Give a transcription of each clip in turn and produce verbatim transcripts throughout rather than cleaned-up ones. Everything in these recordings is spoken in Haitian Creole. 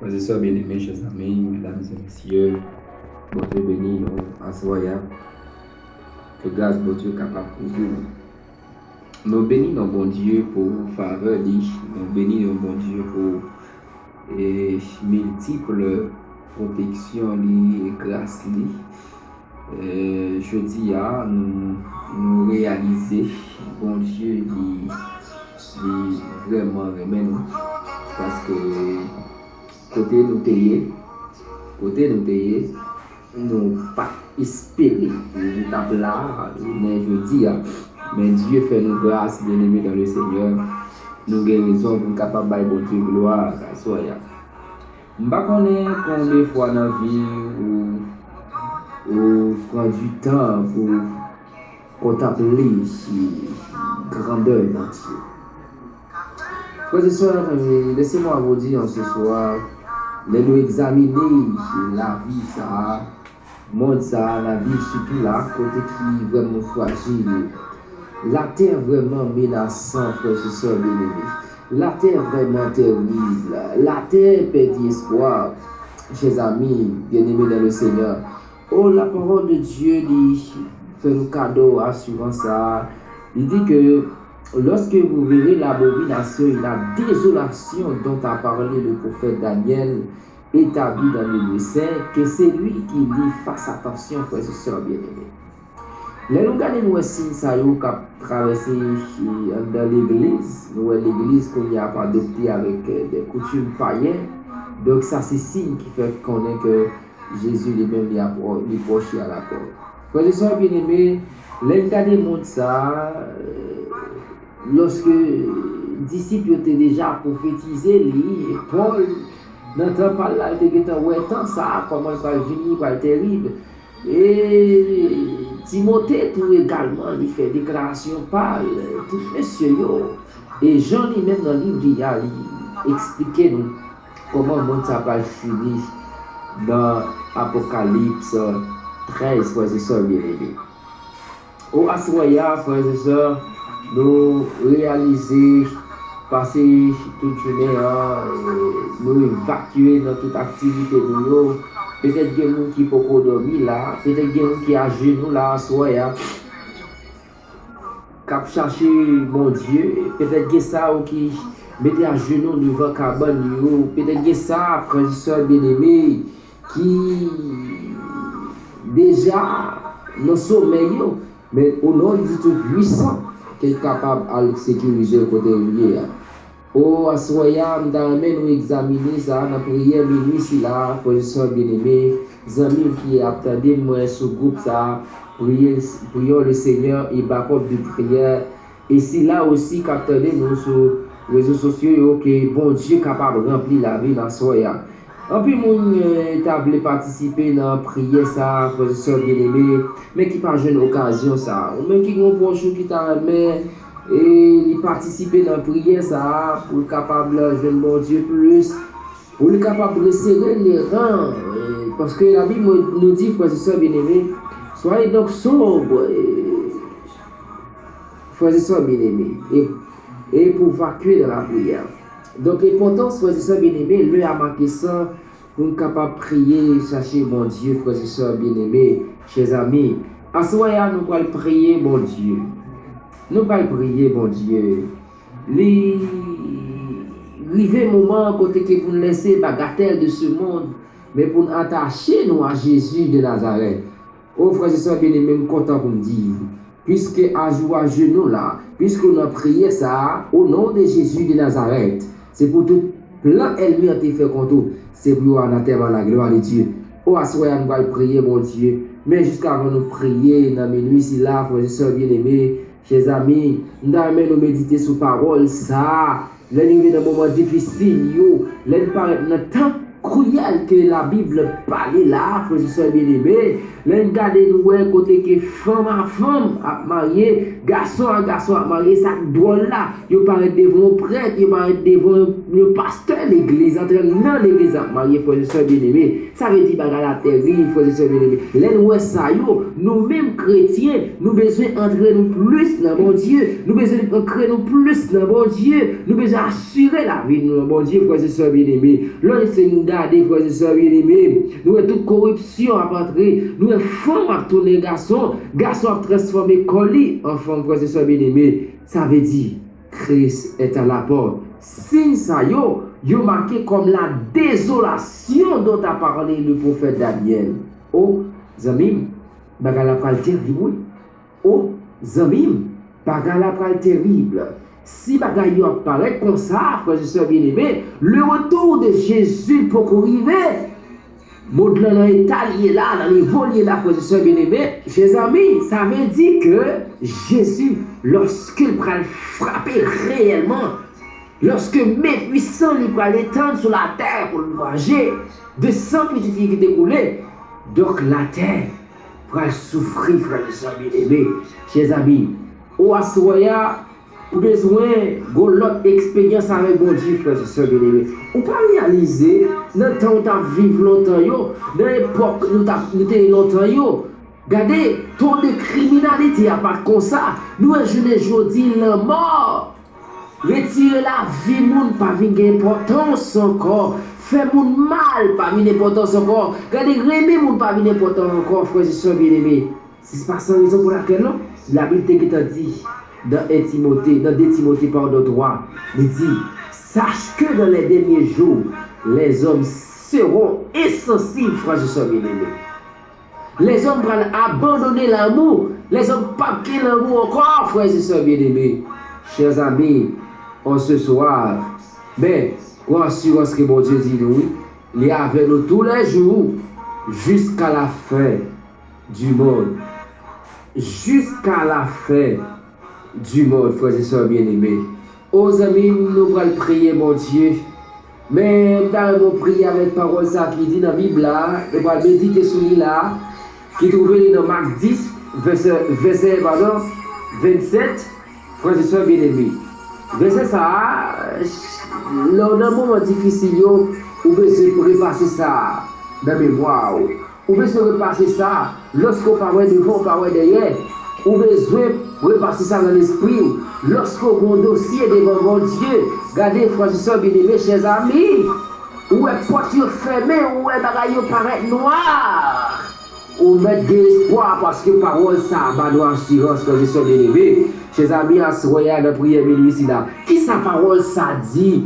Frè e sè byeneme, chè zanmi, medam e mesye, Bondye beni nou aswè a. Ke gras Bondye kapab kouvri nou. Nou beni non Bondye pou favè li, nou beni non Bondye pou e, miltip pwoteksyon li e gras li. E, jodi a, nou, nou reyalize Bondye li, li vrèman renmen nou. Paske kote nou te ye, kote nou te ye, nou pa t espere nou t ap la jounen jodi a. Men Dye fè nou gras, byeneme dans le Seigneur. Nou gen rezon pou n kapab bay Bondye glwa aswè a. M pa konnen konbyen fwa nan vi w ou, ou pran du tan pou kontanple grandè Bondye. Frè e sè, laissez-moi vous dire en ce soir, lè nou egzamine lavi sa a, mond sa a, lavi sitou la, kote ki vrèman frajil. Latè vrèman menasan, frè e sè byeneme. Latè vrèman terib. Latè pèdi espwa, chè zanmi, byeneme dans le Seigneur. Oh, la parole de Dieu li fè nou kado asirans sa a. Li di ke lorsque vous verrez l'abomination et la désolation dont a parlé le prophète Daniel établie dans le dessein, que celui qui lit fasse attention, frè e sè byeneme. Lè nou gade nou wè siy sa yo k ap travèse anndan legliz, nou wè legliz kounye a ap adopte avèk de koutim payen. Donk sa se siy ki fè konnen ke Jezi li menm li ap li pwòch, li alapòt. Frè e sè byeneme, lè n gade mond sa a, lòske disip yo te deja pwofetize li, Pòl, nan tan pa l la, yo te gentan wè tan sa a, kòman l pral vini, pral terib. E Timote tou egalman, li fè deklarasyon pa l, tout mesye yo. E Jan li menm nan liv li a, li eksplike nou kòman mond sa pral fini nan Apokalips trèz, frè e sè byeneme. O aswè a, frè e sè, nou reyalize pase tout jounen an, nou evakye nan tout aktivite nou yo. Petèt gen moun ki poko dòmi la, petèt gen moun ki ajenou la aswè a, k ap chache Bondye, petèt gen sa yo ki mete ajenou devan kabann yo, petèt gen sa, frè e sè byeneme, ki deja nan somèy yo, men o non di Tou Pwisan, ke l kapab al sekirize l kote l ye a. O, aswè a, m ta renmen nou egzamine sa nan priyè minwi sila, frè e sè byeneme, zanmi m ki ap tande m, mwen sou gwoup sa, priye, prions le Seigneur et backup de prière. E sila osi k ap tande nou sou rezo sosyo yo, ke Bondye kapab ranpli lavi n aswè a. Anpil moun eh, ta vle patisipe nan priyè sa a, frè e sè byeneme, men ki pa jwenn okazyon sa a. Ou menm ki gen yon pwòch ou ki ta renmen e li patisipe nan priyè sa a pou l kapab jwenn Bondye plis, pou li kapab resere leran, eh, paske Labib nou di, frè e sè byeneme, soyez donc sobre, eh, frè e sè byeneme, e, e pou vakye nan lapriyè. Donk, enpòtans, frè e sè byeneme, lè a make san pou n kapab priye, chache Bondye, frè e sè byeneme, chè zanmi. Aswè a, nou pral priye Bondye. Nou pral priye Bondye. Li rive moman kote ke pou n lese bagatèl de ce monde, men pou n atache nou a Jezi de Nazarèt. O frè e sè byeneme, m kontan pou m di, piske ajou ajenou la, piske w nan priyè sa a, o non de Jezi de Nazarèt, se pou tout plan ènmi an te fè kont ou, se pou yo anatèm à la gloire de Dieu. O aswè a, nou pral priye Bondye, men jiskavan nou priye nan minwi sila, frè e sè byeneme, chè zanmi, m ta renmen nou medite sou pawòl sa a. Lè n rive nan moman difisil yo, lè n parèt nan tan kriyèl ke Labib pale la a, frè e sè byeneme, lè n gade nou wè kote ke fanm a fanm ap marye, gason a gason ap marye, sa k dwòl la, yo parèt devan yon prèt, yo parèt devan yon pastè legliz, antre nan legliz ap marye, frè e sè byeneme. Sa vle di bagay la terib, frè e sè byeneme. Lè n wè sa yo, nou menm kretyen, nou bezwen antre nou plis nan Bondye. Nou bezwen antre nou plis nan Bondye. Nou bezwen asire lavi nou nan Bondye, frè e sè byeneme. Lè se nou gade, frè e sè byeneme. Nou wè tout koripsyon ap antre. Nou wè fanm ap tounen gason. Gason ap transfòme kò li an fanm, frè e sè byeneme. Sa vle di, Christ est à la porte. Siy sa yo, yo make kòm la désolation dont a parlé le prophète Daniel. O, zanmi m, bagay la pral terib, wi. O, zanmi m, bagay la pral terib. Si bagay yo ap parèt konsa, frè e sè byeneme, le retour de Jésus poko rive. Mond lan nan eta li ye la, nan nivo li ye la, frè e sè byeneme. Chè zanmi, sa vle di ke Jezi, lòske l pral frape reyèlman, lòske men pwisan li pral etann sou latè pou l vanje de san pitit li ki te koule, donk latè pral soufri, frè e sè byeneme. Chè zanmi, o aswè a, ou bezwen gon lòt eksperyans avèk Bondye, frè e sè byeneme. Ou pa reyalize, nan tan ou t ap viv lontan yo, nan epòk nou t ap, nou te ye lontan yo, gade, to de kriminalite a pa t konsa. Nou wè jounen jodi, lanmò retire lavi moun pa vin gen enpòtans ankò. Fè moun mal pa vin enpòtans ankò. Gade, renmen moun pa vin enpòtan ankò, frè e sè byeneme. Se pa san rezon pou lakèl non, Labib te gentan di nan en Timote, nan de Timote, padon, twa, li di, Sache que dans les derniers jours, les hommes seront insensibles, frè e sè byeneme. Lèzòm pral abandone lanmou. Lèzòm p ap gen lanmou ankò, frè e sè byeneme. Chè zanmi, an se swa, men, gon asirans ke Bondye di nou, wi, li avè nou toulèjou, jusqu'à la fin du monde. Jusqu'à la fin du monde, frè e sè byeneme. O zanmi m, nou pral priye Bondye. Men, m ta renmen w priye avèk pawòl sa ki di nan Bib la, nou pral medite sou li la, ki twouve li nan Mak dis, vèsè, vèsè, padon, vennsèt, frè e sè byeneme. Vèsè sa a, lè w nan moman difisil yo, ou bezwen repase sa nan memwa w. Ou bezwen repase sa, lòske w pa wè devan, w pa wè dèyè. Ou bezwen repase sa nan lespri w. Lòske w gen yon dosye devan Bondye, gade, frè e sè byeneme, chè zanmi, ou wè pòt yo fèmen, ou wè bagay yo parèt nwa. Ou mèt gen espwa paske pawòl sa a ba nou asirans, frè e sè byeneme. Chè zanmi, aswè a nan priyè minui sila, kisa pawòl sa a di?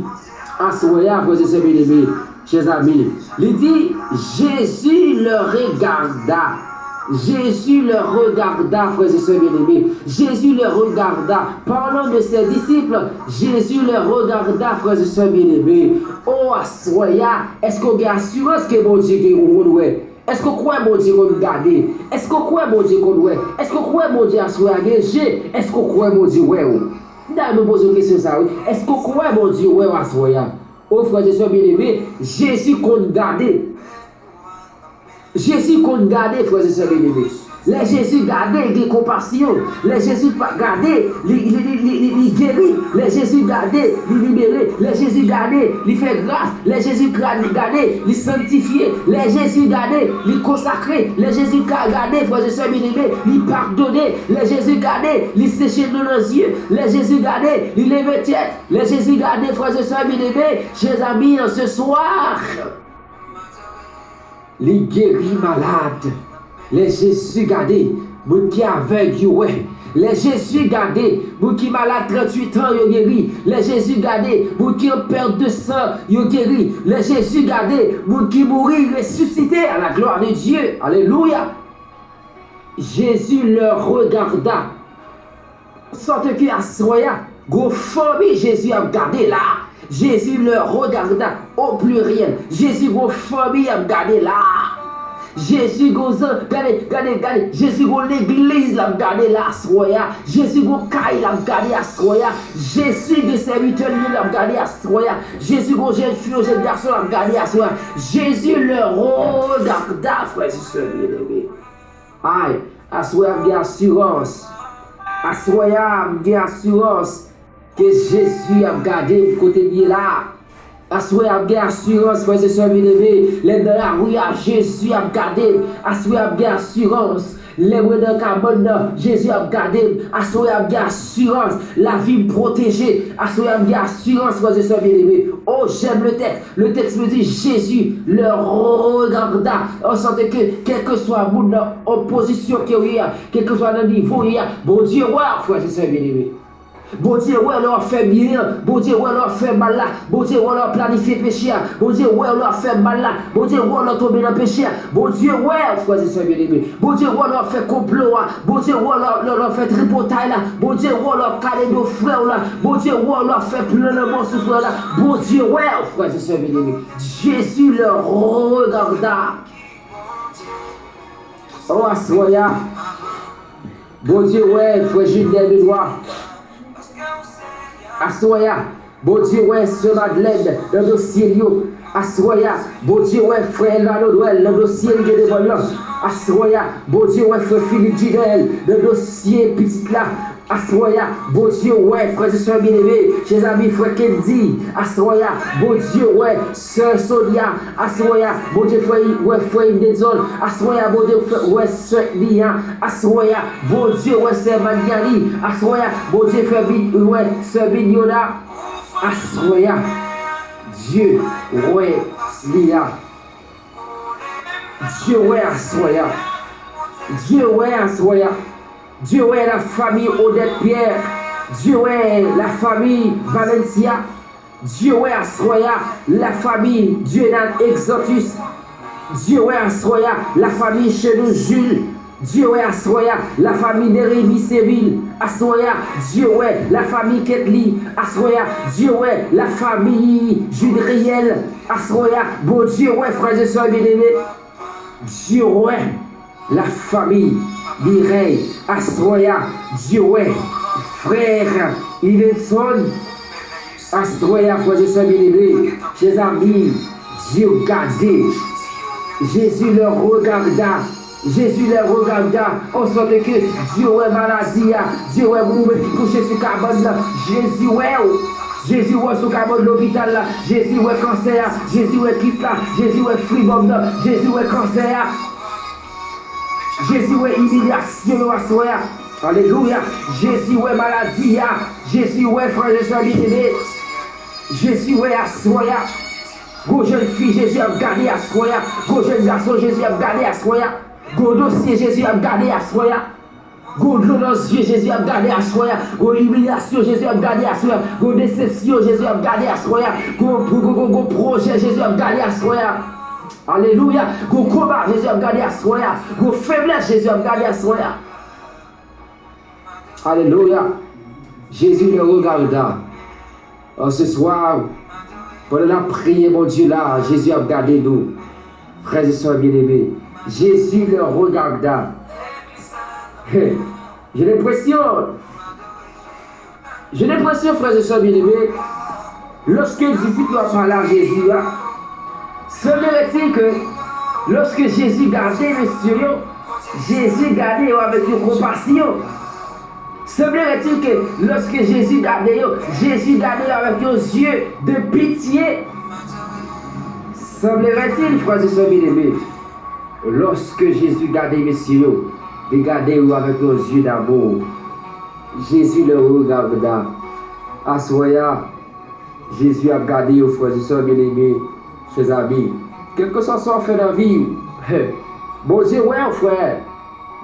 Aswè a, frè e sè byeneme, chè zanmi, li di, Jésus le regarda. Jésus le regarda, frè e sè byeneme. Jésus le regarda. Parlant de ses disciples, Jésus le regarda, frè e sè byeneme. O aswè a, èske w gen asirans ke Bondye gen yon wè? Èske w kwè Bondye konn gade? Èske w kwè Bondye konn wè? Èske w kwè Bondye aswè a gen je? Èske w kwè Bondye wè w? M ta renmen poze w kesyon sa a, wi. Èske w kwè Bondye wè w aswè a? O, frè e sè byeneme, Jezi konn gade. Jezi konn gade, frè e sè byeneme. Lè Jezi gade, gen konpasyon. Lè Jezi pa gade, li, li, li, li, li, li geri. Lè Jezi gade, li libere. Lè Jezi gade, li fè gras. Lè Jezi gra- gade, li sanktifye. Lè Jezi gade, li konsakre. Lè Jezi ka- gade, frè e sè byeneme, li padone. Lè Jezi gade, li seche dlo nan zye. Lè Jezi gade, li leve tèt. Lè Jezi gade, frè e sè byeneme, chè zanmi, an se swa, li geri malad. Lè Jezi gade, moun ki avèg yo wè. Lè Jezi gade, moun ki malad tranntuit an yo geri. Lè Jezi gade, moun ki an pèt de san yo geri. Lè Jezi gade, moun ki mouri resisite. À la gloire de Dieu. Alelouya. Jésus le regarda. Sòt ke aswè a, gon fanmi Jezi ap gade la. Jésus le regarda, au pluriel. Jezi gon fanmi ap gade la. Jezi gon zan, gade, gade, gade. Jezi gon legliz l ap gade la aswè a. Jezi gon kay l ap gade aswè a. Jezi gen sèvitè li l ap gade aswè a. Jezi gon jèn fi, yon jèn gason l ap gade aswè a. Jésus le regarda, frè e sè byeneme. Ay, aswè a m gen asirans. Aswè a m gen asirans ke Jezi ap gade m kote m ye la. Aswè a m gen asirans, frè e sè byeneme, lè m nan lari a, Jezi ap gade m. Aswè a m gen asirans. Lè mwen nan kabann nan, Jezi ap gade m. Aswè a m gen asirans. Lavi m pwoteje. Aswè a m gen asirans, frè e sè byeneme. Oh, j'aime le texte. Le texte me dit, Jésus leur regarda. En sorte que, kèlkeswa moun nan, an pozisyon ke w ye a, kèlkeswa nan nivo w ye a, Bondye wè w, frè e sè byeneme. Bondye wè lè w ap fè byen an. Bondye wè lè w ap fè mal la. Bondye wè lè w ap planifye peche a. Bondye wè lè w ap fè mal la. Bondye wè lè w tonbe nan peche a. Bondye wè, frè e sè byeneme. Bondye wè lè w ap fè konplo a. Bondye wè lè w ap fè tripotay la. Bondye wè lè w ap kale do frè w la. Bondye wè lè w ap fè plan lanmò sou frè w la. Bondye wè, frè e sè byeneme. Jésus leur regarda. Oh, aswè a, Bondye wè frè Gilbert Benoît. Aswè a, Bondye wè sè Madeleine nan dosye l yo. Aswè a, Bondye wè frè Elvano Noël nan dosye l gen devan l lan. Aswè a, Bondye wè frè Philippe Gidel nan dosye pitit la. Aswè a, Bondye wè frè e sè byeneme, chèzami, frè Kendy. Aswè a, Bondye wè sè Sonia. Aswè a, Bondye fè wè frè Indenson. Aswè a, Bondye fè wè sè Nia. Aswè a, Bondye wè sè Maniali. Aswè a, Bondye fè wè sè Mignona. Aswè a, Dye wè Lia. Dye wè aswè a. Dye wè aswè a. Dye wè la famille Odette Pierre. Dye wè la famille Valencia. Dye wè aswè a la famille Dieunal Exantus. Dye wè aswè a la famille Chenou Jules. Dye wè aswè a la famille Neremi Seville. Aswè a, Dye wè la famille Ketly. Aswè a, Dye wè la famille Judriel. Aswè a, Bondye wè frè e sè byeneme. Dye wè la famille Mireille. Aswè a, Dye wè frè Ivenson. Aswè a, frè e sè byeneme, chèzami, Dye gade. Jésus leur regarda. Jésus les regarda, en sorte que Dye wè maladi a, Dye wè moun ki kouche sou kabann nan. Jezi wè w. Jezi wè w sou kabann lopital la. Jezi wè kansè a. Jezi wè kis la. Jezi wè fibwòm nan. Jezi wè kansè a. Jezi wè imilyasyon yo aswè a. Alelouya. Jezi wè maladi a. Jezi wè frè e sè byeneme. Jezi wè aswè a. Gwo jèn fi Jezi ap gade aswè a. Gwo jèn gason Jezi ap gade aswè a. Gwo dosye Jezi ap gade aswè a. Gwo dlo nan zye Jezi ap gade aswè a. Gwo imilyasyon Jezi ap gade aswè a. Gwo desepsyon Jezi ap gade aswè a. Gwo, gwo, gwo, gwo, gwo pwojè Jezi ap gade aswè a. Alelouya. Gwo konba Jezi ap gade aswè a. Gwo feblès Jezi ap gade aswè a. Alelouya. Jésus les regarda. An se swa, pandan n ap priye Bondye la, Jezi ap gade nou. Frè e sè byeneme, Jésus les regarda. J'ai l'impression, j'ai l'impression, frè e sè byeneme, lòske disip yo ap pale a Jezi a, semblerait-il que lòske Jezi gade mesye yo, Jezi gade yo avèk yon konpasyon. Semblerait-il que lòske Jezi gade yo, Jezi gade yo avèk yon zye de pitye. Semblerait-il, frè e sè byeneme, lòske Jezi gade mesye yo, li gade yo avèk yon zye damou. Jezi le regarda. Aswè a, Jezi ap gade yo, frè e sè byeneme, chèzami. Kèlkeswa sa w fè nan vi w, Bondye wè w, frè.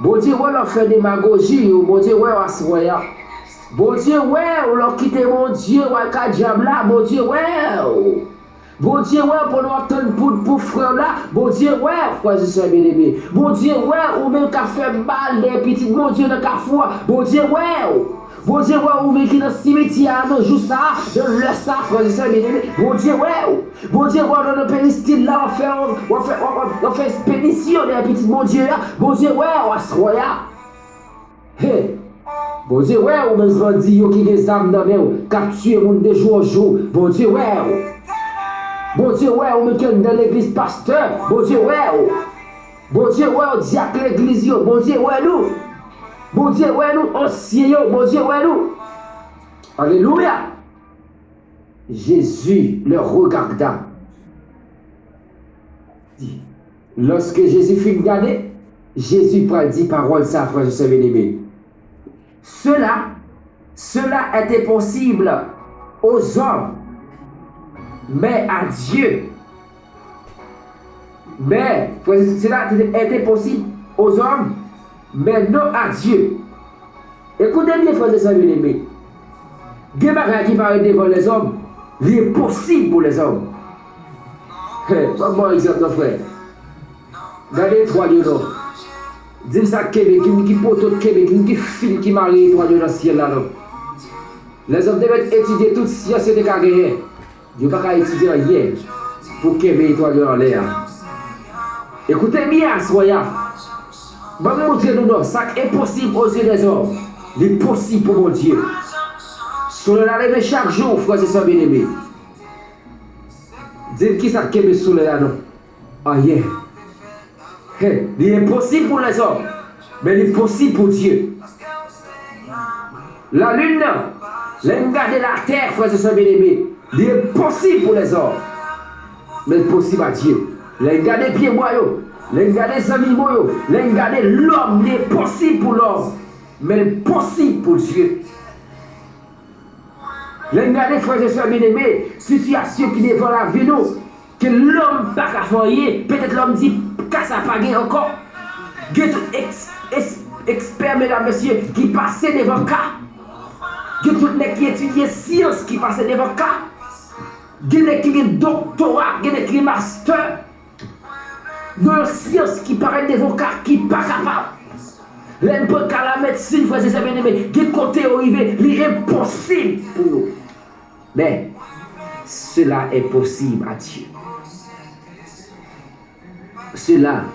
Bondye wè w lè w fè demagoji yo. Bondye wè w aswè a. Bondye wè w lè w kite Bondye w al kay dyab la. Bondye wè w. Bondye wè w pandan w ap tann poud pou frè w la. Bondye wè w, frè e sè byeneme. Bondye wè w, ou menm k ap fè mal dèyè pitit Bondye nan kafou a. Bondye wè w. Bondye wè w, ou menm ki nan simityè a nan jou sa a, nan lè sa a, frè e sè byeneme. Bondye wè w. Bondye wè w nan peristil la, w ap fè, w ap fè, w ap, w ap, w ap fè espedisyon dèyè pitit Bondye a. Bondye wè w aswè a. Hey! Bondye wè w, menm bandi yo ki gen zam nan men w, k ap tiye moun de jou an jou. Bondye wè w. Bondye wè w, menm ki anndan legliz pastè. Bondye wè w. Bondye wè w, dyak legliz yo. Bondye wè nou. Bondye wè nou, ansyen yo. Bondye wè nou. Alelouya. Jésus les regarda. Lòske Jezi fin gade, Jezi pral di pawòl sa, frè e sè byeneme. Cela, cela est impossible aux hommes, mais à Dieu. Mais, frè, cela est impossible aux hommes, mais non à Dieu. Ekoute byen, frè e sè byeneme. Gen bagay ki parèt devan lèzòm, li enposib pou lèzòm. Ban m ba w egzanp, non, frè. Gade etwal yo non. Di m sa k kenbe, ki, ki poto k kenbe, ki, ki fil ki mare etwal yo nan syèl la non. Lèzòm te mèt etidye tout syans yo te ka genyen. Yo pa ka etidye anyen pou kenbe etwal yo anlè a. Ekoute byen aswè a. Ban m montre nou non, sa k enposib o zye dèzòm, li posib pou Bondye. Solèy la leve chak jou, frè e sè byeneme. Di m kisa k kenbe solèy la non. Anyen. He, li enposib pou lèzòm, men li posib pou Dye. Lalin nan, lè n gade latè, frè e sè byeneme, li enposib pou lèzòm, men li posib a Dye. Lè n gade pyebwa yo, lè n gade zannimo yo, lè n gade lòm, li enposib pou lòm, men li posib pou Dye. Lè n gade, frè e sè byeneme, sitiyasyon ki devan lavi nou, ke lòm pa ka fè anyen, petèt lòm di, ka sa pa gen ankò. Gen tout eks, eks, ekspè, medam, mesye, ki pase devan ka. Gen tout nèg ki etidye syans ki pase devan ka. Gen nèg ki gen doktora, gen nèg ki gen mastè. Gen yon syans ki parèt devan ka, ki pa kapab. Lè n pran ka lamedsin, frè e sè byeneme, gen kote yo rive, li enposib pou yo. Men, cela est possible à Dieu. Cela,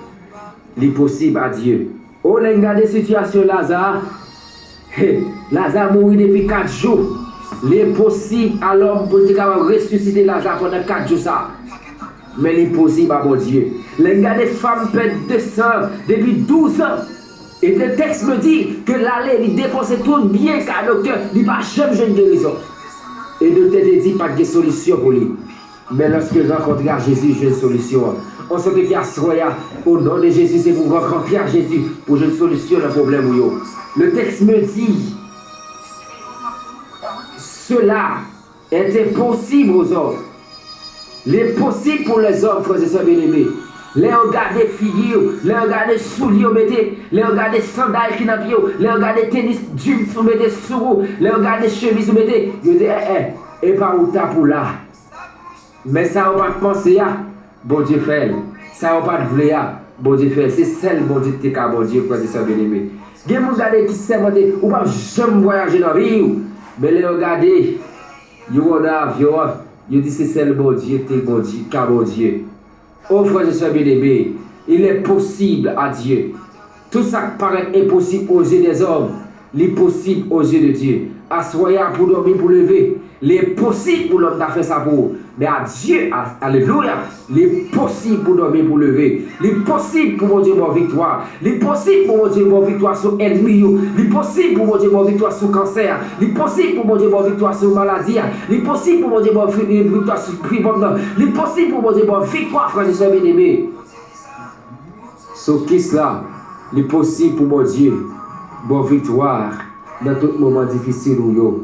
li posib a Dye. O, lè n gade sitiyasyon Laza, he, Laza mouri depi kat jou. Li enposib a lòm pou l te kapab resisite Laza pandan kat jou sa a. Men li posib a Bondye. Lè n gade fanm pèd de san depi douz an, e le texte me dit ke l ale, li depanse tout byen kay doktè, li pa janm jwenn gerizon. E doktè te di pa t gen solisyon pou li. Men lòske rankontre a Jezi, jwenn solisyon an. An sòt ke aswè a, o non de Jezi, se pou w rankontre a Jezi pou jwenn solisyon nan pwoblèm ou yo. Le texte me dit, cela est impossible aux hommes. Li enposib pou lèzòm, frè e sè byeneme. Lè yo gade figi w, lè yo gade soulye w mete, lè yo gade sandal ki nan pye w, lè yo gade tenis jeans ou mete sou ou, lè yo gade chemiz ou mete, yo di, en, en, e pa ou t ap ou la. Men sa yo pa t panse a, Bondye fè l. Sa yo pa t vle a, Bondye fè l. Se sèl Bondye ki te ka Bondye, frè e sè byeneme. Gen moun gade ki sèmante, ou p ap janm vwayaje nan vi w. Men lè yo gade, yo wè w nan avyon an, yo di se sèl Bondye ki te Bondye, ka Bondye. O frè e sè byeneme, il est possible à Dieu. Tout sa k parèt enposib o zye dèzòm, li posib o zye de Dye. Aswè a pou dòmi, pou leve, li enposib pou lòm ta fè sa pou ou. Men a Dye, a, alelouya, li posib pou dòmi, pou leve. Li posib pou Bondye ba w viktwa. Li posib pou Bondye ba w viktwa sou ènmi yo. Li posib pou Bondye ba w viktwa sou kansè a. Li posib pou Bondye ba w viktwa sou maladi a. Li posib pou Bondye ba w vi-, viktwa sou fibwòm nan. Li posib pou Bondye ba w viktwa, frè e sè byeneme. Sou Kris la, li posib pou Bondye ba w viktwa nan tout moman difisil ou yo.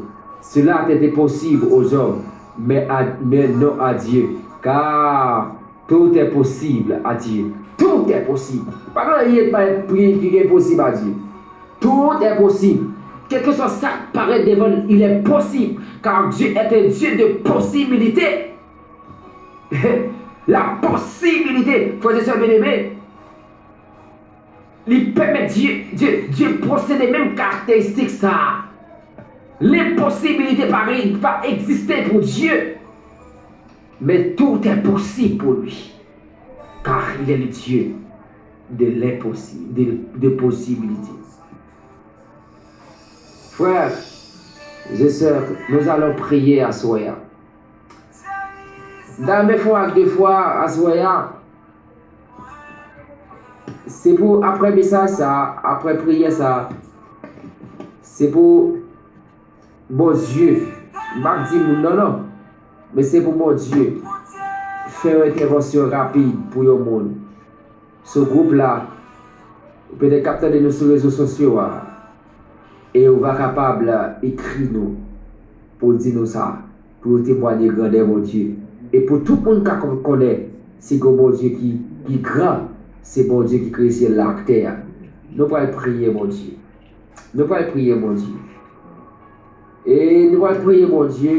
Cela était impossible aux hommes, mais à, mais non à Dieu, car tout est possible à Dieu. Tout est possible. Pa gen anyen pa, ki, ki enposib a Dye. Tout est possible. Kèlkeswa sa k parèt devan l, il est possible, car Dieu est un Dieu de possibilité. La posibilite, frè e sè byeneme, li pèmèt Dye, Dye, Dye posede menm karakteristik sa a. Lenposibilite pa, pa egziste pou Dye, men tout est possible pour lui, car il est le Dieu de l'impossible, de, de possibilité. Frères et sœurs, nous allons prier aswè a. M ta renmen fè w ak de fwa aswè a. Se pou apre mesaj sa, apre priyè sa, se pou Bondye, m ap di moun nan non, men se pou Bondye fè yon entèvansyon rapid pou yon moun. Sou gwoup la, Petèt k ap tande nou sou rezo sosyo a, e yo va kapab ekri nou pou di nou sa, pou yo temwanye grandè Bondye. E pou tout moun ka kon-, konnen, se gen yon Bondye ki, ki gran, se Bondye ki kreye syèl la ak tè a. Nou pral priye Bondye. Nou pral priye Bondye. E nou pral priye Bondye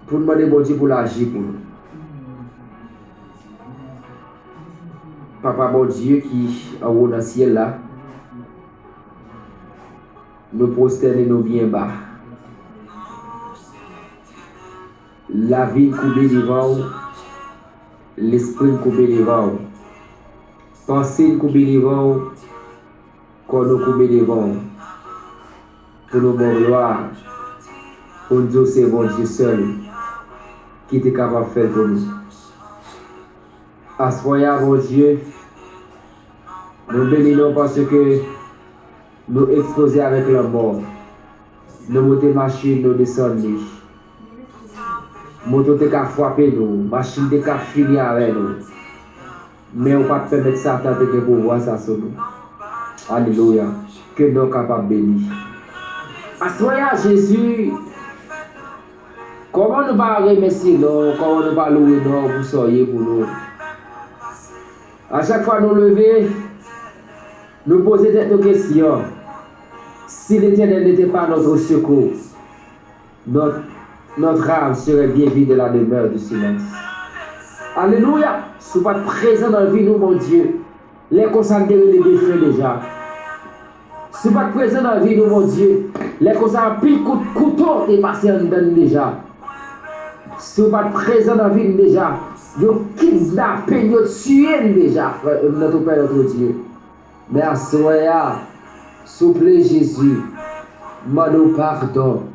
pou n mande Bondye pou l aji pou nou. Papa Bondye ki anwo nan syèl la, nou pwostène nou byen ba. Lavi n koube devan w, lespri n koube devan w, panse n koube devan w, kò nou koube devan w, pou nou ba w glwa, pou n di w se Bondye sèl ki te kapab fè l pou nou. Aswè a, Bondye, nou beni non w paske nou ekspoze avèk lanmò. Nou moute machin, nou desann li. Moto te ka frape nou, machin te ka fini avè nou. Men ou pa t pèmèt Satan te gen pouvwa sa sou nou. Alelouya. Ke non w kapab beni. Aswè a, Jezi, kòman nou pa remèsye non w, kòman nou pa louwe non w pou sa w ye pou nou? A chak fwa nou leve, nou poze tèt nou kesyon, si Letènèl n'était pas notre secours, notre, notre âme serait bien vide de la demeure du Seigneur. Alelouya! Si w pa t prezan nan vi nou, Bondye, lè konsa n te rele defen deja. Si w pa t prezan nan vi nou, Bondye, lè konsa anpil kout kouto te pase anndan n deja. Si w pa t prezan nan vi n deja, yo kidnape n, yo tiye n deja, frè, notre Père, notre Dieu. Men aswè a, souple Jezi, mande w padon.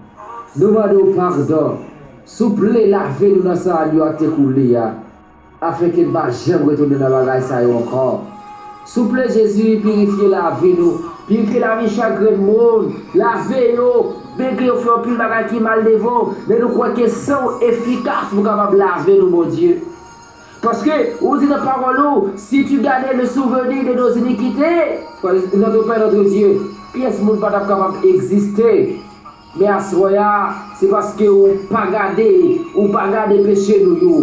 Nou mande w padon. Souple lave nou nan san Agno a k te koule a, afenke n pa janm retounen nan bagay sa yo ankò. Souple Jezi, pirifye lavi nou, pirifye lavi chak grenn moun, lave yo, malgre yo fè anpil bagay ki mal devan w, men nou kwè ke san w efikas pou kapab lave nou, Bondye. Paske ou di nan pawòl ou, si tu gardais le souvenir de nos iniquités, notre Père, notre Dieu, pyès moun pa t ap kapab egziste. Men aswè a, se paske ou pa gade, ou pa gade peche nou yo.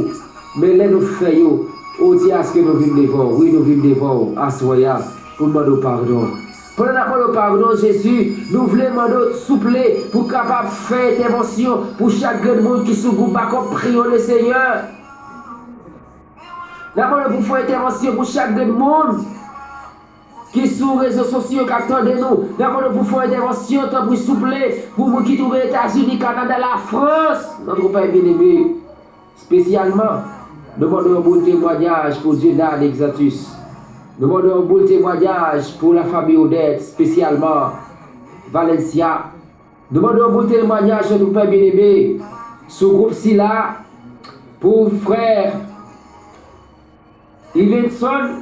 Men lè nou fè yo, ou di aske nou vin devan w. Wi, nou vin devan w aswè a pou n mande w padon. Pandan n ap mande w padon, Jezi, nou vle mande w souple pou kapab fè entèvansyon pou chak grenn moun ki sou gwoup Bakòp Priyo Lesenyè. N ap mande w pou fè entèvansyon pou chak grenn moun ki sou rezo sosyo k ap tande nou. N ap mande w pou fè entèvansyon, tanpri, souple, pou moun ki twouve Etazini, Kanada, Lafrans, notre Père bien-aimé. Espesyalman, nou mande w yon boul temwanyaj pou Dieunard Exantus. Nou mande w yon boul temwanyaj pou lafanmi Odette, espesyalman Valencia. Nou mande w yon boul temwanyaj, notre Père bien-aimé, sou gwoup sila, pou frè Ivenson,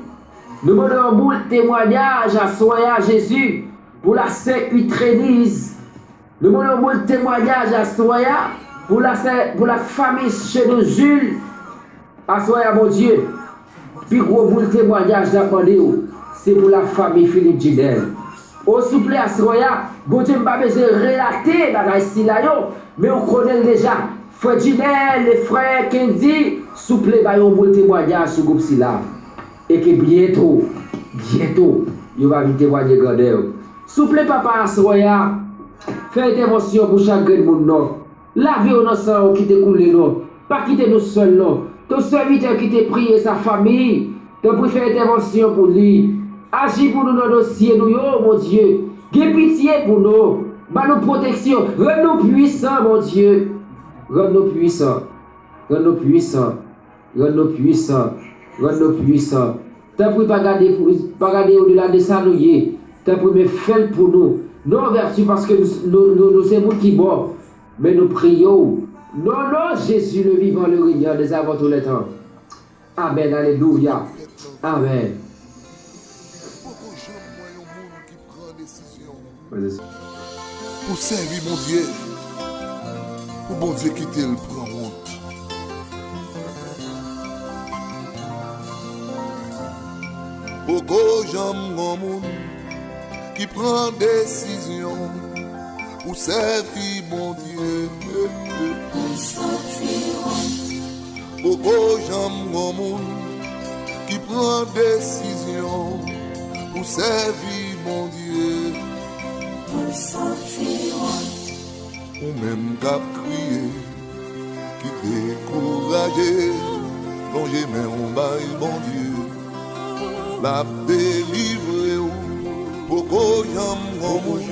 nou mande w yon boul temwanyaj aswè a, Jezi, pou la sè Utrenise. Nou mande w yon boul temwanyaj aswè a, pou la sè, pou la fanmi Chenozul. Aswè a, Bondye, pi gwo boul temwanyaj n ap mande w, se pou la fanmi Philippe Gidel. O souple, aswè a, Bondye, m pa bezwen relate bagay sila yo, men ou konnen l deja. Frè Gidel e frè Kendy, souple, ba yo yon boul temwanyaj sou gwoup sila. E ke byento, byento, yo va vin temwanye grandè w. Souple, Papa, aswè a, fè entèvansyon pou chak grenn moun, non. Lave yo nan san yo ki te koule, non. Pa kite nou sèl, non. Ton sèvitè ki te priye sa fanmi, tanpri fè entèvansyon pou li. Aji pou nou nan dosye nou yo, Bondye. Gen pitye pou nou. Ban nou pwoteksyon. Rann nou pwisan, Bondye. Rann nou pwisan. Rann nou pwisan. Rann nou pwisan. Rann nou pwisan. Tanpri, pa gade pou, pa gade odela de sa nou ye. Tanpri, men fè l pou nou. Non, vèti, paske nou, nou, nou, nou se moun ki bon. Men nou priye w. Non, non, Jésus le vivant, le régnant des avant tous les temps. Amèn, alelouya. Amèn. Poko janm wè yon moun ki pran desizyon pou sèvi Bondye, pou Bondye kite l pran wont. Janm gon moun ki pran desizyon pou sèvi Bondye. Pou santi wont. Poko janm gon moun ki pran desizyon pou sèvi Bondye. Pou santi wont. Ou menm k ap kriye, ki dekouraje, lonje men w bay Bondye. L ap delivre w, poko janm gon moun